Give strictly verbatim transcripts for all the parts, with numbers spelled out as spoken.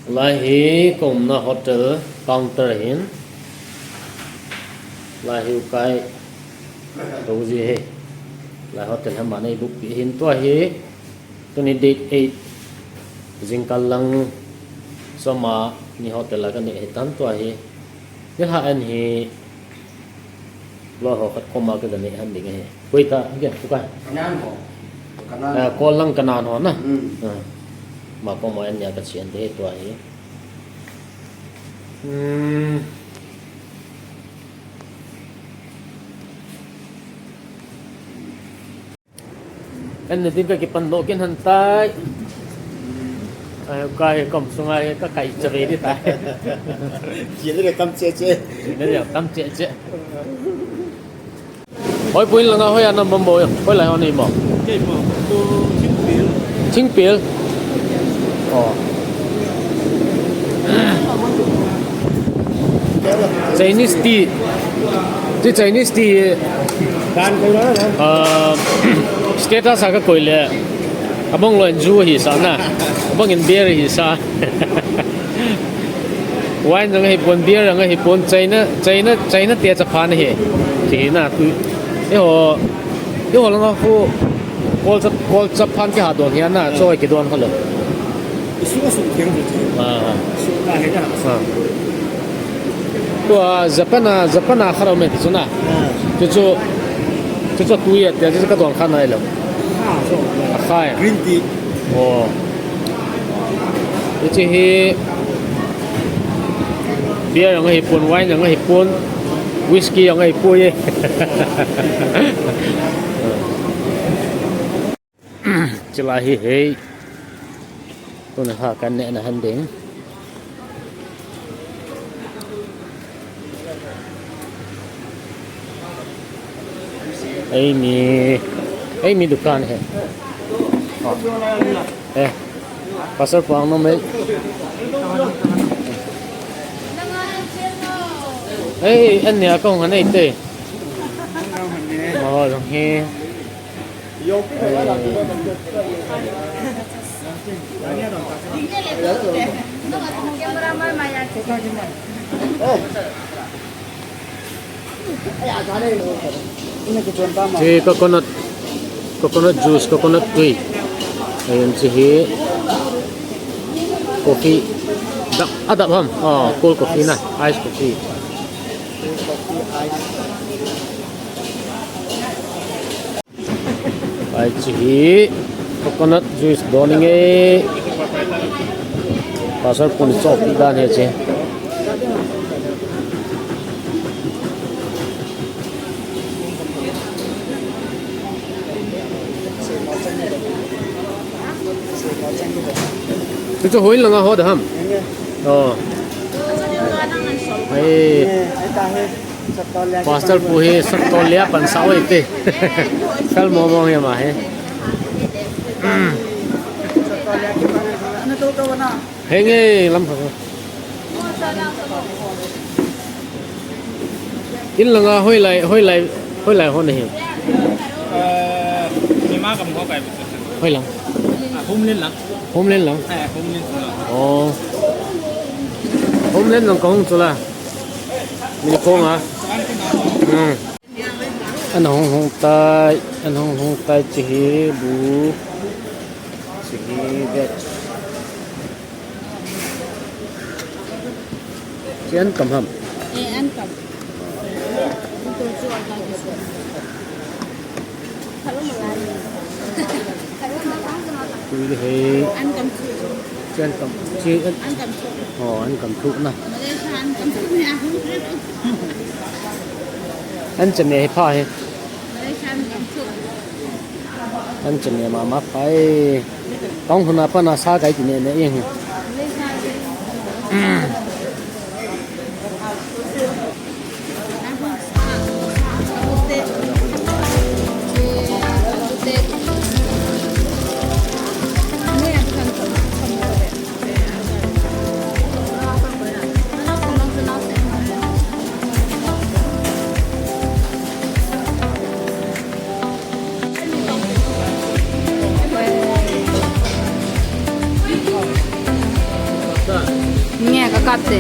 Lai hi ka umna hotel counter ahin. Lai hi ukai. Tou ji hi. Lai hotel hi ama nei book pi hin tua hi. Tuni date eight. Jingkah lang soma ni hotel a ka nei hi tan tua hi. Ni ha en hi. Lo ho khat koma ka ga nei han ding ahi. Koi ta, ke, tu ka. Kanan ho. Kanan. Eh, kol lang kanan ho na. Hmm. Ah. Ma koma en nia ka chian de tua hi. Hmm. Kan ne ding ka kipan lo kin han tai. Ai, ka he kom sunga he ka kai cha ve di tai. Chi ne tam che che. Chi ne tam che che. Hoi pui langa hoi anam bom bo. Hoi lai hon ni mo. Kei mo. Tu Thingpil. Thingpil. Oh. Chinese tea. Chi Chinese tea. Dan ko la na. Ah, status a ka koi le. Abang lo en ju hi sa na. Abang in beer hi sa. Wine jong hi pon, beer jong hi pon, China, China, China te cha phan hi. Chi na tu. E ho. E ho langa ko. Kol cha, kol cha phan ki ha don hi na. Choi ki don kha lo. Isu ka su theng ju. Ah. Su ka he na. Ah. Tua Japan a, Japan a kha lo me ti chu na. Ah. Chu chu, chu chu tu ya, tia chu ka don kha nai lo. Ah, so. A khai. Green tea. Oh. Hiche hi beer jong hi pon, wine jong hi pon, whisky jong hi pon e. Chilai hi hei. Tuna ha kan ne na han ding. Ei mi, ei mi dukan he. Oh. Eh, pasal puang no me. Ei, an nia kong han ei te. Oh, dong he. Che coconut, coconut juice, coconut tui. Ayan che hi coffee. Dap, ah, dap ham. Oh, cold coffee na, ice coffee. Ai, che hi coconut juice don inge. Pasal pun chop dan he che. Chu chu hoin langa ho da ham. Oh. Ai. Pastor pu hi satol lia pan sa oi te. Sal mo mo hi ma hi. Henge lam pha. In langa hoilai, hoilai, hoilai ho na hi. Eh, ni ma kam ho kai. Hoilang. Ah, Homeland lang. Homeland lang. Eh, Homeland lang. Oh. Homeland lang ka hung chu la. Min kong a. Hmm. An hung hung tai, an hung hung tai che hi bu. Che hi veg. Che an kam ham. Eh, an kam. An to chu an kam. Tui le he. An kam chu. Che an kam. Che an. An kam chu. Oh, an kam chu na. Malaysia an kam chu ya. An che me he pha he. Malaysia an kam chu. An che me ma ma pha e. Kong huna pa na sa kai ti ne ne e. Nge ka kap te.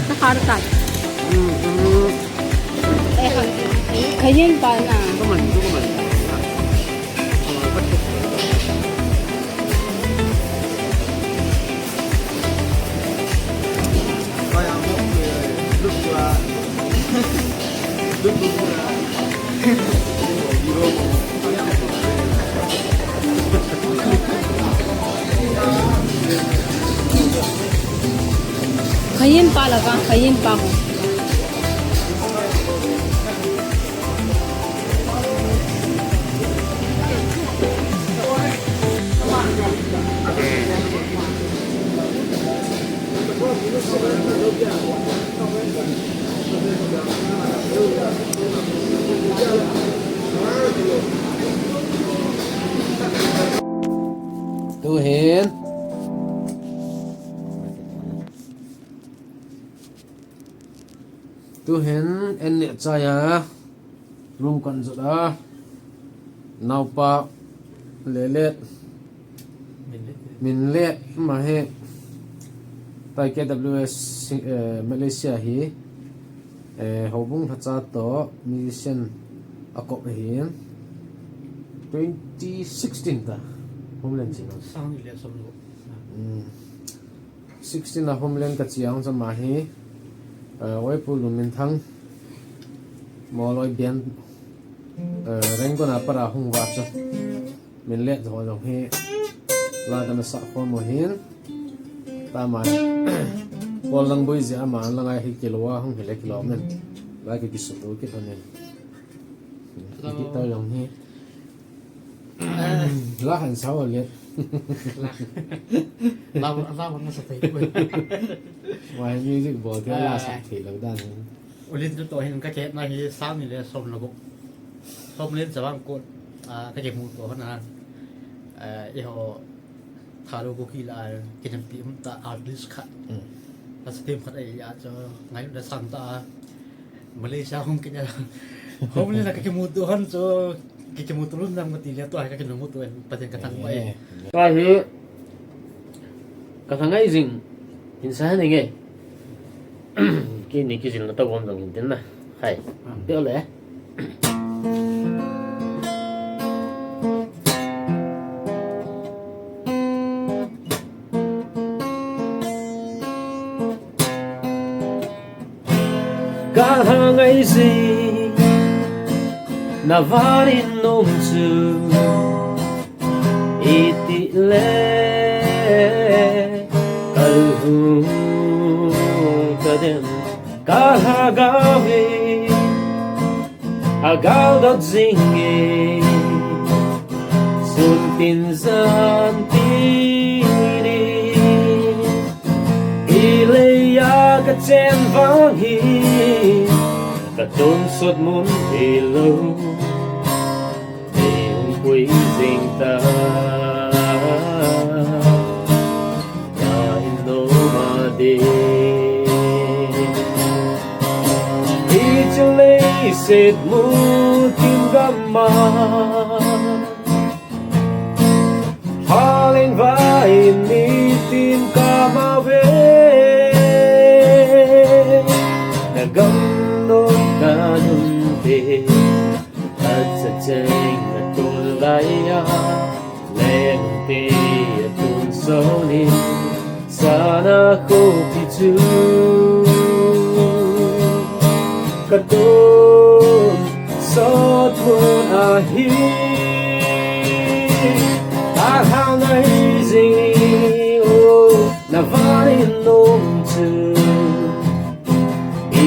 Nakharta. Khayin pa na. Khayin pa la ka, khayin pa ho. Tuhin. Tuhin, en le chaya. Room kan jot a. Naupa Lelet. Minlet. Minlet, ama hi. Tai K W S, eh, Malaysia hi. Eh, houbung lhacha toh musician akop ahin. Twenty sixteen ta. Homeland china. Sang ni le som lo. Hmm. Sixteen a Homeland ka chiang cha ama hi, eh, Oipu Luminthang, Moloi Bian, eh, Rangoon a para hung va chu. Minlet ho jong hi, la kana sa khom mo hin. Ta ama, Paul Langboi jeh ama, la ngai hi kilo a hung hi le kilo men. La ki kisu lo ki thonin. Ki ta jong hi. La han sao le. La, la, la, la, sa thei. Wah, music bol thei la sa thei lo dan. Ulin tu toh hin ka chet na hi sang ni le som lo. Som len sa bang ko, ah, ka kimuto hon a. Ah, eiho Thadou Kuki la, kinampi um ta artist khat. Hmm. Lasa themkhat ahi a chu ngai da sang ta. Malaysia hung kit a. Homeland a ka kimuto hon chu, ka kimuto lhon nam ka ti le tua ka kimuto en Pathen ka thangvah e. Tua hi ka thangai jing hin sa ni nge. Kini kijil na tobom jong hin tin na. Hai. Pio le. Ka thangai jing na vanin nom chu iti le ka lung ka dem ka lhagao hi. Agal dot jing e, sun tin jan tin in, i leiya ka chen vang hi, ka tonsot mun hilou, ei hung pui jing ta. Ngai nom a ding. Hiche leiset mun tin gam a, phaleng vai in mi tin kama ve. Na gam nom na dum te, acha cheng na tun lai a. Lengte a tun soni sana khopi chu ka tonsot mun ahi. Na van in um chu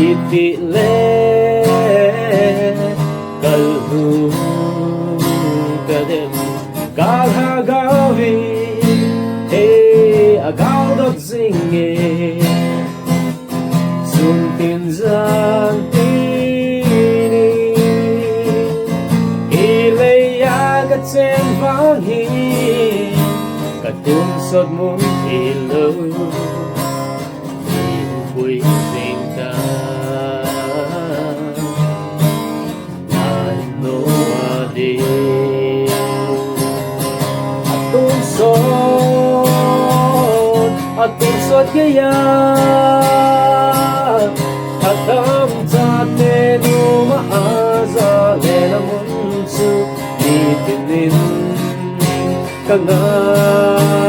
iti le kalhung kadem, kalhagao hi he agal dot jing e. Sun tin jan tin ni, i leiya ka chen vang hi, ka tun sot mun ilo, i pui sing ta. Nano adi. Atun sot, atun sot geiya, atam chate numa aja le na mun chu, ni tinin ka nga.